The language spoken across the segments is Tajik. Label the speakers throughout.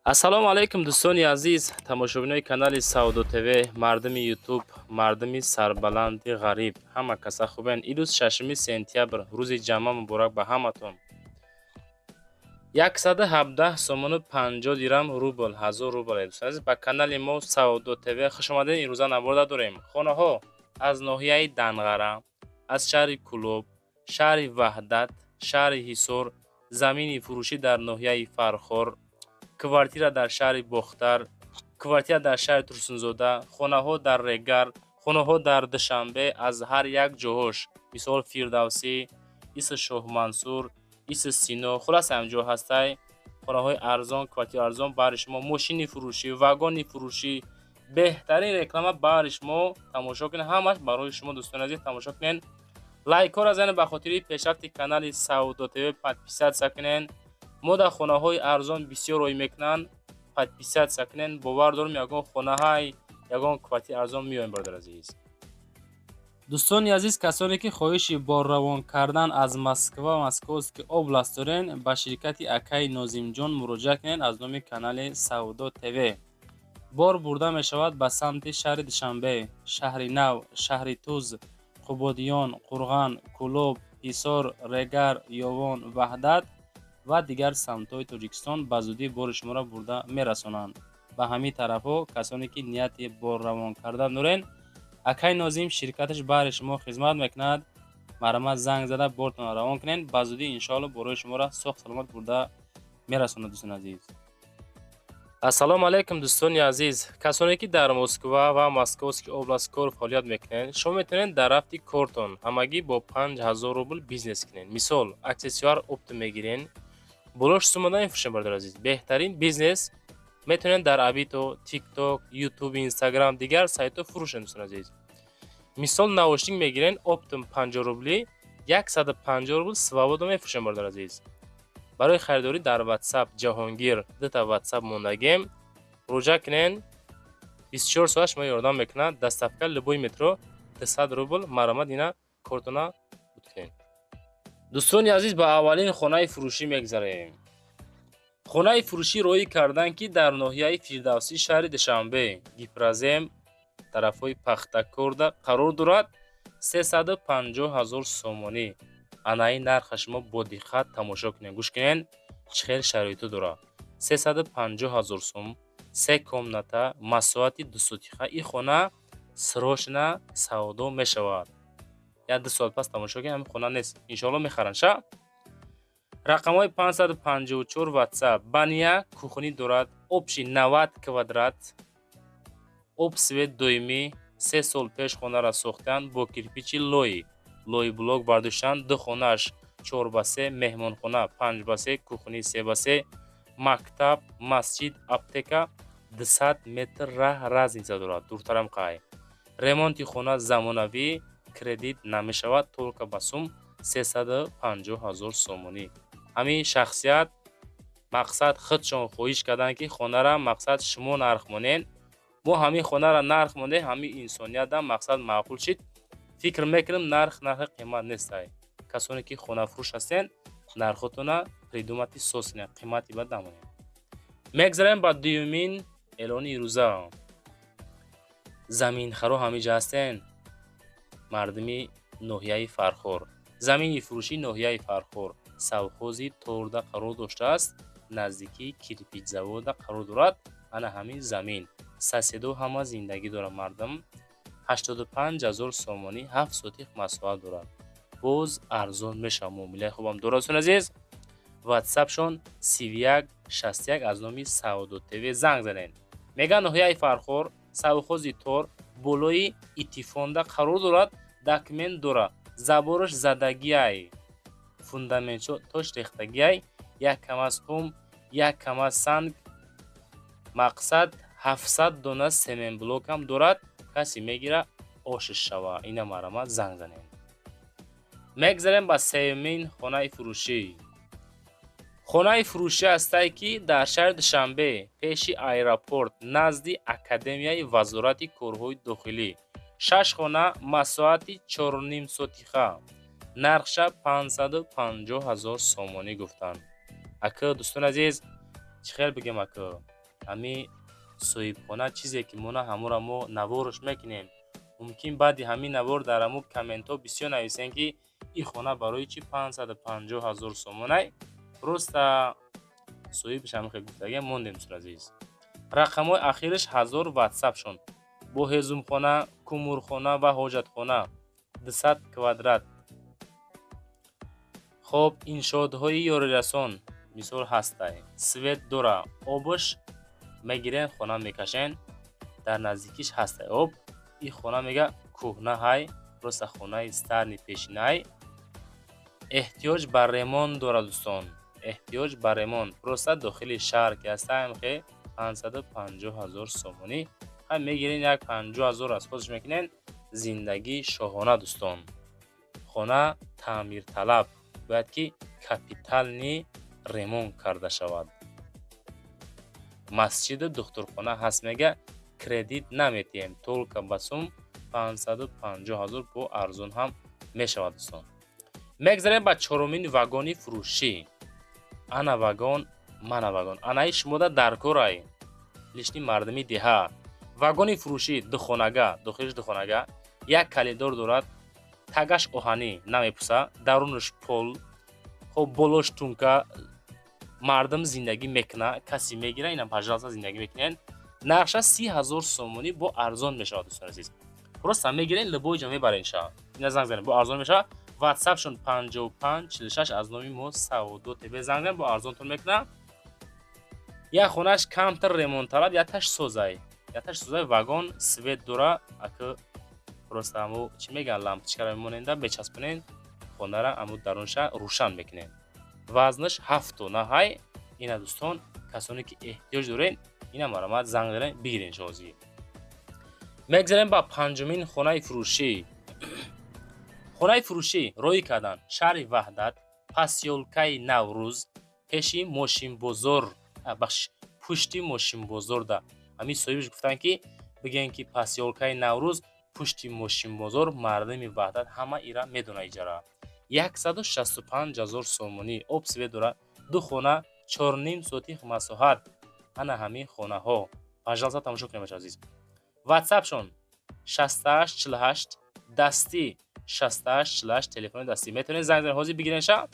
Speaker 1: Ассалому алайкум, дӯстони азиз, тамошобинои канали Савдо ТВ, мардуми Ютуб, мардуми сарбаланди ғариб, ҳама каса хубен? Ирӯз 6 сентябр, рӯзи ҷамъа муборак ба ҳаматон. 117 сомону 50 дирам рубл, 1000 рубл. Дӯстони азиз, ба канали мо Савдо ТВ хуш омадед. Имрӯза наворда дорем: хонаҳо аз ноҳияи Данғара, аз шаҳри Кӯлоб, шаҳри Ваҳдат, шаҳри Ҳисор, замини фурӯшӣ дар ноҳияи Фархор, квартира дар шаҳри Бохтар, квартира дар шаҳри Турсунзода, хонаҳо дар Регар, хонаҳо дар Душанбе, аз ҳар як ҷоҳош, мисол Фирдавсӣ, Иси Шоҳмансур, Иси Сино, хулоса, ҳамҷо ҳастай. Хонаҳои арзон, квартира арзон баҳри шумо, мошини фурӯшӣ, вагони фурӯшӣ, беҳтарин реклама баҳри шумо. Тамошо кунед, ҳамаш барои шумо. Дӯстони азиз, тамошо кунед, лайкҳоро занед, ба хотири пешрафти канали Савдо ТВ подписаться кунед. Мо дар хонаҳои арзон бисёр рӯй мекунанд, подписаться кунед. Бовар дорам, ягон хонаҳай, ягон квартира арзон меоем. Бародар азиз, дӯстони азиз, касоне ки хоҳиши борравон кардан аз Москва, Московский область дорен, ба ширкати акаи Нозимҷон муроҷиат кунед. Аз номи канали Савдо ТВ бор бурда мешавад ба самти шаҳри Душанбе, Шаҳри Нав, Шаҳри Туз, Қубодиён, Қурған, Кӯлоб, Ҳисор, Регар, Ёвон, Ваҳдат ва дигар самтҳои Тоҷикистон. Ба зудӣ бори шуморо бурда мерасонанд ба ҳамин тарафҳо. Касоне ки нияти борравон кардан дорен, акаи Нозим ширкаташ баҳри шумо хизмат мекунад. Марҳамат, занг зада бортонро равон кунед. Ба зудӣ, иншоалло, борои шуморо соғ саломат бурда мерасонад. Дӯстони азиз, ассалому алайкум. Дӯстони азиз, касоне ки дар Москва ва Московский область кор фаъолият мекунед, шумо метавонед дар рафти кортон ҳамагӣ бо 5000 рубл бизнес кунед. Мисол, аксессуар оптом мегирен, болош суммада мефурӯшем. Бародари азиз, беҳтарин бизнес. Метавонед дар Авито, Тикток, Ютуб, Инстаграм, дигар сайтҳо фурӯшед. Дӯстони азиз, мисол, наушник мегирен оптом 50 рубли, 150 рубл свободно мефурӯшем. Бародари азиз, барои харидорӣ дар Ватсап Ҷаҳонгир дута Ватсап мондагем, муроҷиат кунед. 24 соат шумо ёрдам мекунад. Доставка любой метро 200 рубл. Марҳамат, ина кортона буд кунед. Дӯстони азиз, ба аввалин хонаи фурӯшӣ мегзарем. Хонаи фурӯшӣ роҳӣ карданд, ки дар ноҳияи Фирдавсӣ, шаҳри Душанбе, Гипрозем, тарафҳои Пахтакорда қарор дорад. 350 000 сомонӣ. Анаи нарха шумо бо диққат тамошо кунед, гӯш кунед, чӣ хел шароито дорад. 350 000 сом, се комната, масоҳати 2 сотиха. Ин хона срочно савдо мешавад. Як ду соат пас тамошо кунед, ҳамин хона нест, иншоалло мехаранд ша. Рақамҳои 554 Ватсап. Баня, кухни дорад, общий 90 квадрат, об, свет доимӣ. 3 сол пеш хонаро сохтанд, бо кирпичи лой, лойблок бардоштанд. Ду хонааш 4 ба 3, меҳмонхона 5 ба 3, кухни 3 ба 3, мактаб, масҷид, аптека, 200 метр раҳ разница дорад, дуртарам қай. Ремонти хона замонавӣ, кредит намешавад, только ба сум. 350 000 сомонӣ. Ҳамин шахсият, мақсад, худшон хоҳиш карданд, ки хонара, мақсад, шумо нарх монед. Мо ҳамин хонара нарх мондем, ҳамин инсониятам, мақсад, маъқул шид. Фикр мекунем, нарх нархи қимат нестай. Касоне ки хонафурӯш ҳастен, нархотона придумать соз кунед, қимати бад намонед. Мегзарем ба дуюмин эълони ирӯза. Заминхаро ҳамиҷа ҳастен, мардуми ноҳияи Фархор. Замини фурӯшии ноҳияи Фархор, совхози Торда қарор доштааст, наздикии кирпичзавода қарор дорад. Ана ҳамин замин, соседо ҳама зиндагӣ дорад мардум. 85 000 сомонӣ, 7 сотих масоҳат дорад, боз арзон мешавад, муомилаи хубам дорад. Дӯстони азиз, Ватсапшон 3161, аз номи Савдо ТВ занг занед. Мегӯянд, ноҳияи Фархор, совхози Тор, болои Итифонда қарор дорад. Документ дорад, забораш задагиай, фундаментош рехтагиай, як камаз қум, як камаз санг, мақсад, 700 дона семенблокам дорад. Касе мегира, ошиш шава, ина марҳамат, занг занед. Мегзарем ба сеюмин хонаи фурӯшӣ. Хонаи фурӯшӣ ҳастае, ки дар шаҳри Душанбе, пеши аэропорт, назди академияи Вазорати корҳои дохилӣ, шаш хона, масоҳати 4,5 сотиха, нархша 550 000 сомонӣ гуфтанд. Ака, дӯстони азиз, чӣ хел бигем, ака? Ҳами соҳибхона чизе ки мона, ҳамура мо наворш мекунем. Мумкин, баъди ҳамин навор дар ҳамун комментҳо бисёр нависем, ки ин хона барои чӣ 550 ҳазор сомонай. Просто соҳибаш ҳамин гуфтагия мондем. Дӯстони азиз, рақамҳои ахираш 1000, ватсапшон. Бо ҳезумхона, кумурхона ва ҳоҷатхона, 200 квадрат. Хоб, иншоотҳои ёрирасон мисол ҳастай, свет дора, обш мегирен, хона мекашен, дар наздикиш ҳастай об. Ин хона, мега, кӯҳна ҳай, просто хонаи старый, пешинай, эҳтиёҷ ба ремонт дорад, дӯстон, эҳтиёҷ ба ремонт. Просто дохили шаҳр ки ҳастаем, хе, 550 ҳазор сомонӣ ҳам мегирен, як 50 ҳазор аз худш мекунен, зиндагии шоҳона. Дӯстон, хона таъмирталаб, бояд ки капитальный ремонт карда шавад. Масҷиду духтурхона ҳаст. Мега, кредит наметиҳем, только ба сум 550 ҳазор, бо арзон ҳам мешавад. Дӯстон, мегзарем ба чорумин вагони фурӯшӣ. Ана вагон, мана вагон, анаи шумода дар корай, лишний мардуми деҳа. Вагони фурӯшӣ духонага, дохилиш духонага, як коридор дорад, тагаш оҳанӣ, намепуса, дарунаш пол. Хоб, болош тунка, мардум зиндагӣ мекуна. Касе мегира, инам, пожалуйста, зиндагӣ мекунен. Нархша 30 ҳазор сомонӣ, бо арзон мешавад. Дӯстони азиз, просто мегирен, любой ҷо мебарен ша. Ина занг занед, бо арзон мешавад. Ватсапшон 55 46, аз номи мо Савдо ТВ занг занед, бо арзонтон мекуна. Як хонаш камтар ремонтталаб, яташ созай, яташ созай. Вагон свет дора, ака, просто ҳаму чӣ мегӯянд, лампочкаро мемоненда, мечаспонен хонара, ҳаму дарунша рӯшан мекунем. Вазнаш 7 тонна ҳай. Ина, дӯстон, касоне ки эҳтиёҷ дорен, ина марамат занг занед, бигирен шозӣ. Мегзарем ба панҷумин хонаи фурӯшӣ. Хонаи фурӯшӣ роӣ кардан шаҳри Ваҳдат, посёлкаи Наврӯз, пеши мошинбозор, бахш, пушти мошинбозорда. Ҳамин соҳибаш гуфтанд, ки бигӯем, ки посёлкаи Наврӯз, пушти мошинбозор. Мардуми Ваҳдат ҳама ира медонад. Иҷара 165 ҳазор сомонӣ, об, свет дорад, ду хона, 4,5 сотих масоҳат. Ана ҳамин хонаҳо, пожалуйста, тамошо кунем, бача азиз. Ватсапшон 6848, дастӣ 6848, телефони дастӣ, метавонед занг занед, ҳозир бигирен ша.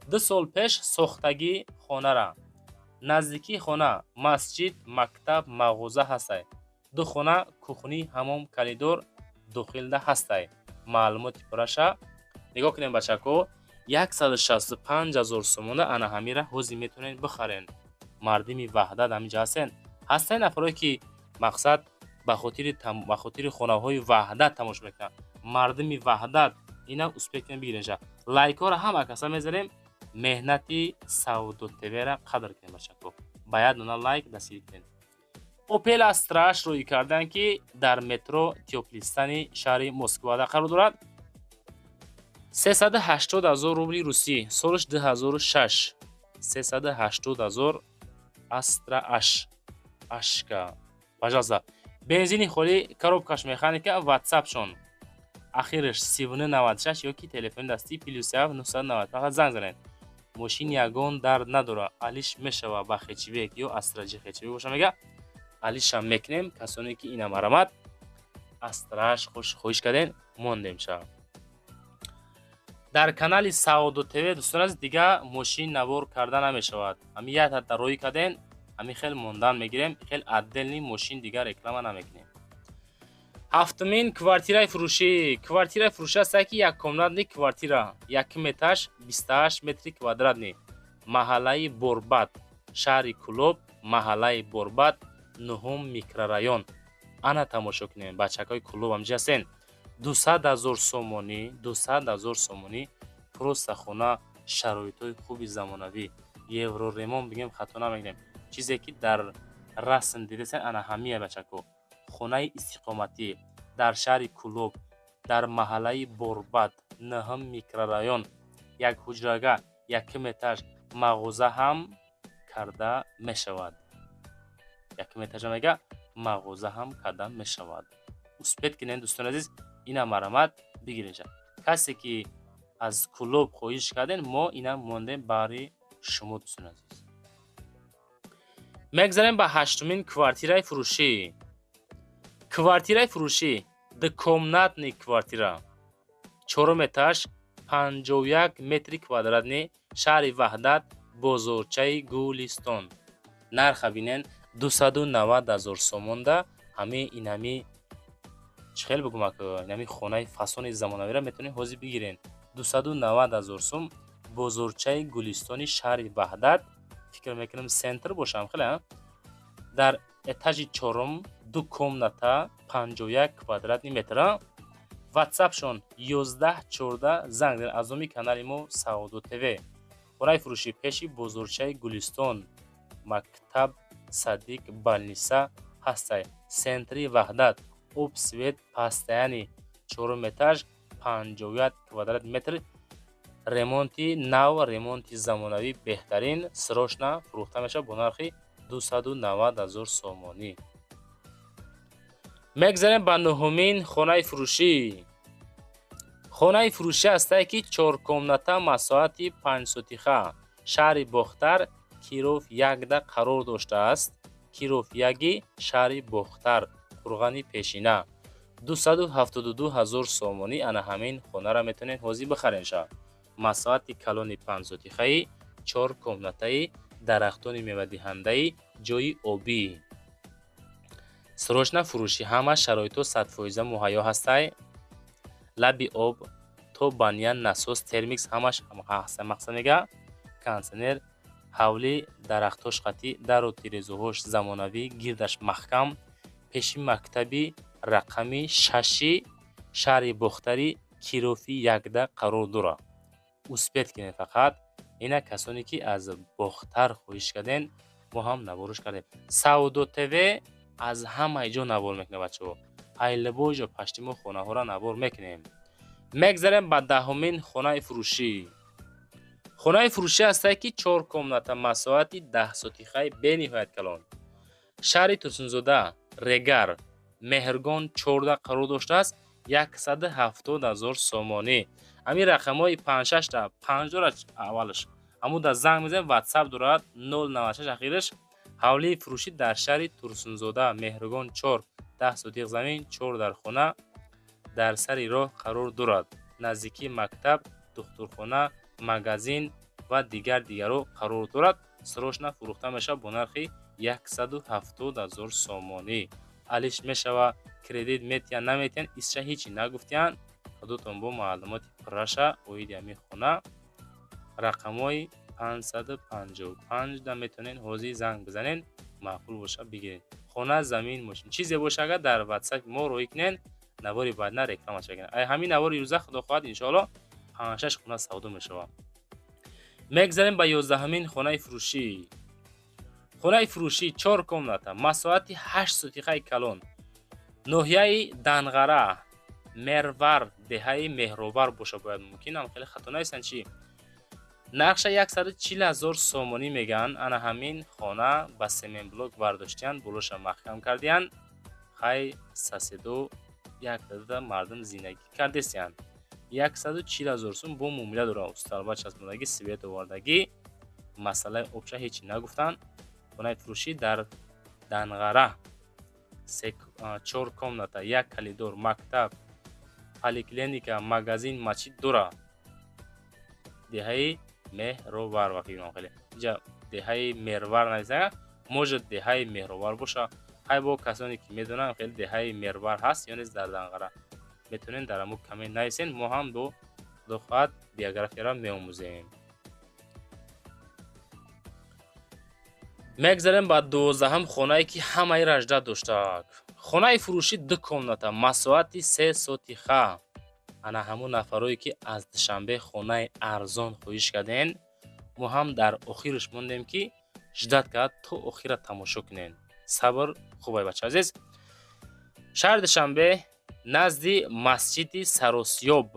Speaker 1: 2 сол пеш сохтагӣ хонара. Наздикии хона масҷид, мактаб, мағоза ҳастай. Ду хона, кухни, ҳамом, коридор дохилда ҳастай. Маълумоти пурраша нигоҳ кунем, бачако. 165 ҳазор сомона, ана ҳамира ҳозир метавонед бихарен. Мардими Ваҳдат, ҳаминҷа ҳастен, ҳастаи нафарое ки мақсад ба хотири хонаҳои Ваҳдат тамошо мекунанд. Мардуми Ваҳдат, ина успеть кунем, бигиренша. Лайкҳоро ҳама каса мезанем. Меҳнати Савдо ТВра қадр кунем, бачако, ба як дона лайк дастгирӣ кунем. Опел Астра H рӯй карданд, ки дар метро Тёплый Стани шаҳри Москвада қарор дорад. 380 ҳазор рубли русӣ, солаш 2006, 380 ҳазор. Астра H, ашка, пожалуйста, бензини холӣ, коробкаш механика. Ватсапшон ахираш 3996 ё ки телефони дастӣ +7 995, занг занед. Мошин ягон дард надорад, алиш мешава ба хэтчбек ё Астра J. Хэтчбек боша, мега, алишам мекунем. Касоне ки ина марамат Астра H хоҳиш кардем, мондем ша дар канали Саодо ТВ. Дӯстон азиз, дига мошин навор карда намешавад. Ҳами як ҳатта роҳӣ кардем, ҳамин хел мондан мегирем, хел отдельный мошин дигар реклама намекунем. Ҳафтумин квартираи фурӯшӣ. Квартираи фурӯшӣ аст, ки яккомнатный квартира, якум этаж, 28 метри квадратный, маҳаллаи Борбад, шаҳри Кӯлоб, маҳаллаи Борбад, нуҳум микрорайон. Ана тамошо кунем, бачакҳои Кӯлоб, ҳамҷи ҳастен. 200 ҳазор сомонӣ, 200 ҳазор сомонӣ. Просто хона, шароитҳои хуби замонавӣ, евроремонт бигем, хато намегирем. Чизе ки дар расм дидесен, ана ҳамия, бачако. Хонаи истиқоматӣ дар шаҳри Кӯлоб, дар маҳаллаи Борбад, нӯҳум микрорайон, як ҳуҷрага, якум этаж, мағоза ҳам карда мешавад. Якум этажа, мега, мағоза ҳам карда мешавад. Успеть кунед, дӯстони азиз, ина марамат бигиренша. Касе ки аз Кӯлоб хоҳиш кардем, мо ина мондем баҳри шумо, дӯстони азиз. Мегзарем ба ҳаштумин квартираи фурӯшӣ. Квартираи фурӯшӣ, двухкомнатный квартира, чорум этаж, 51 метри квадратный, шаҳри Ваҳдат, бозорчаи Гулистон. Нарха бинен, 290 000 сомонда. Ҳами инами чӣ хел бигӯм, инами хонаи фасони замонавиро метавонед ҳозир бигирен. 290 000 сум, бозорчаи Гулистони шаҳри Ваҳдат. Фикр мекунам, центр бошам хеле. Дар этажи чорум, ду комната, 51 квадратный метр. Ватсапшон 11 14, занг занед. Аз номи канали мо Савдо ТВ. Хонаи фурӯшӣ пеши бозорчаи Гулистон, мактаб, садик, больница ҳастай. Центри Ваҳдат, об, свет постоянный, чорум этаж, 51 квадрат метр, ремонти нав, ремонти замонавӣ, беҳтарин. Срочно фурӯхта мешавад бо нархи 290 000 сомонӣ. Мегзарем ба нуҳумин хонаи фурӯшӣ. Хонаи фурӯшӣ ҳастае, ки чоркомната, масоҳати 5 сотиха, шаҳри Бохтар, Киров якда қарор доштааст. Киров яги шаҳри Бохтар, қурғани пешина. 272 000 сомонӣ ана ҳамин хонаро метавонед ҳозир бихарен ша. Масоҳати калони 5 сотихаи, чор комнатаи, дарахтони мевадиҳандаи, ҷойи обӣ. Срочно фурӯшӣ, ҳама шароитҳо 100% муҳайё ҳастай. Лаби об, то баня, насос, термикс, ҳамаш ҳаста. Мақсад мега, кондитсионер, ҳавлӣ, дарахтош қатӣ, дару тирезуҳош замонавӣ, гирдаш маҳкам, пеши мактаби рақами шаши шаҳри Бохтари, Кирови якда қарор дорад. Успеть кунед фақат. Ина касоне ки аз Бохтар хоҳиш карден, мо ҳам наворш кардем. Савдо ТВ аз ҳамаи ҷо навор мекунад, бачаҳо. Айлабои ҷо пашти мо хонаҳоро навор мекунем. Мегзарем ба 10-умин хонаи фурӯшӣ. Хонаи фурӯшӣ ҳастае, ки чор комната, масоҳати 10 сотихаи бениҳоят калон, шаҳри Турсунзода, Регар, Меҳргон 14 қарор доштааст. 170 000 сомонӣ. Ҳамин рақамҳои панҷшашта панҷ дорад аввалаш, ҳамун дар занг мезанем. Ватсап дорад, 096 ахираш. Ҳавлии фурӯшӣ дар шаҳри Турсунзода, Меҳргон чор, 10 сотих замин, чор дар хона, дар сари роҳ қарор дорад. Наздикии мактаб, духтурхона, магазин ва дигар дигарҳо қарор дорад. Срочно фурӯхта мешавад бо нархи 170 000 сомонӣ. Алиш мешавад, кредит метиҳанд, наметиҳанд, исша ҳечи нагуфтиянд. Худотон бо маълумоти пурраша оиди ҳамин хона рақамҳои 555 да метавонед ҳозир занг бизанед. Маъқул боша, бигиред. Хона, замин, мошин, чизе боша, агар дар ватсапи мо роҳӣ кунед, навори баъдна рекламаш мекунем. Ай ҳамин навори ирӯза, худо хоҳад, иншоалло, панҷшаш хона савдо мешавад. Мегзарем ба 11-умин хонаи фурӯшӣ. Хонаи фурӯшӣ, чор комната, масоҳати 8 сотихаи калон, ноҳияи Данғара, Мервар, деҳаи Меҳровар боша бояд, мумкин ам хеле хато нависанд чӣ. Нархша 140 000 сомонӣ мегӯянд. Ана ҳамин хона ба семенблок бардоштиянд, болоша маҳкам кардиянд. Хай, соседо як дада мардум зиндагӣ кардесиянд. 140 000 сум бо муомила дорад. Усталба часпондагӣ, свет овардагӣ, масъалаи обша ҳечи нагуфтанд. Хонаи фурӯшӣ дар Данғара, чор комната, як коридор, мактаб, поликлиника, магазин, масҷид дорад. Деҳаи Меҳровар, ва фикрам хеле инҷа деҳаи Мервар нависага, может, деҳаи Меҳровар боша. Хай, бо касоне ки медонанд, хеле деҳаи Мервар ҳаст ё нест дар Данғара, метавонед дар ҳамун коммент нависен. Мо ҳам бо, худо хоҳад, биографияро меомӯзем. Мегзарем ба 12-ҳам хонае, ки ҳамаи ждать доштак. Хонаи фурӯшӣ, ду комната, масоҳати 3 сотиха. Ана ҳамун нафарое ки аз Душанбе хонаи арзон хоҳиш карден, мо ҳам дар охираш мондем, ки ждать кард, то охира тамошо кунен. Сабр хубай, бача азиз. Шаҳри Душанбе, назди масҷиди Саросиёб,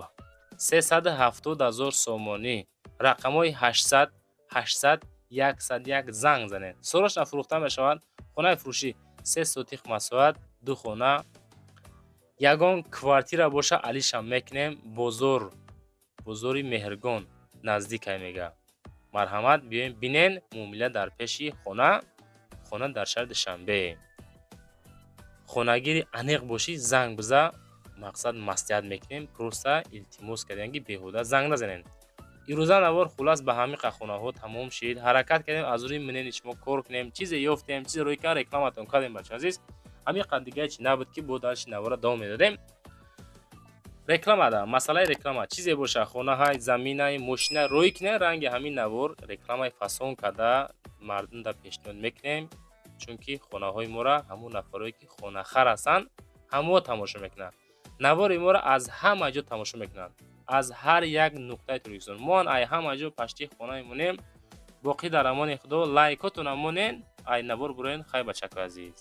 Speaker 1: 370 000 сомонӣ. Рақамҳои 800 800 101 занг занед. Срочно фурӯхта мешавад. Хонаи фурӯшӣ, 3 сотих масоҳат, ду хона. Ягон квартира боша, алишам мекунем. Бозор, бозори Меҳргон наздикай мега. Марҳамат, биёем, бинен. Муомила дар пеши хона. Хона дар шаҳри Душанбе. Хонагири аниқ бошӣ, занг биза, мақсад, маслиҳат мекунем. Просто илтимос кардем, ки беҳуда занг назанед. Ирӯза навор, хулас, ба ҳамин хонаҳо тамом шид. Ҳаракат кардем, аз рӯи мнение шумо кор кунем. Чизе ёфтем, чизе рӯй кар, рекламатон кардем. Бача азиз, ҳамин қад, дига чи набуд, ки бо дальше навора давом медодем. Рекламада, масъалаи реклама чизе боша, хонаҳай, заминай, мошина рӯй кунем, ранги ҳамин навор рекламаи фасон карда мардумда пешниҳод мекунем, чунки хонаҳои моро ҳамун нафарое, ки хонахар ҳастанд, ҳамао тамошо мекунанд. Навори моро аз ҳама ҷо тамошо мекунанд, аз ҳар як нуқтаи Тоҷикистон. Мо ай ҳама ҷо пашти хонаи монем. Боқӣ дар амони Худо. Лайкотона монен, ай навор буроен. Хай, бачакои азиз.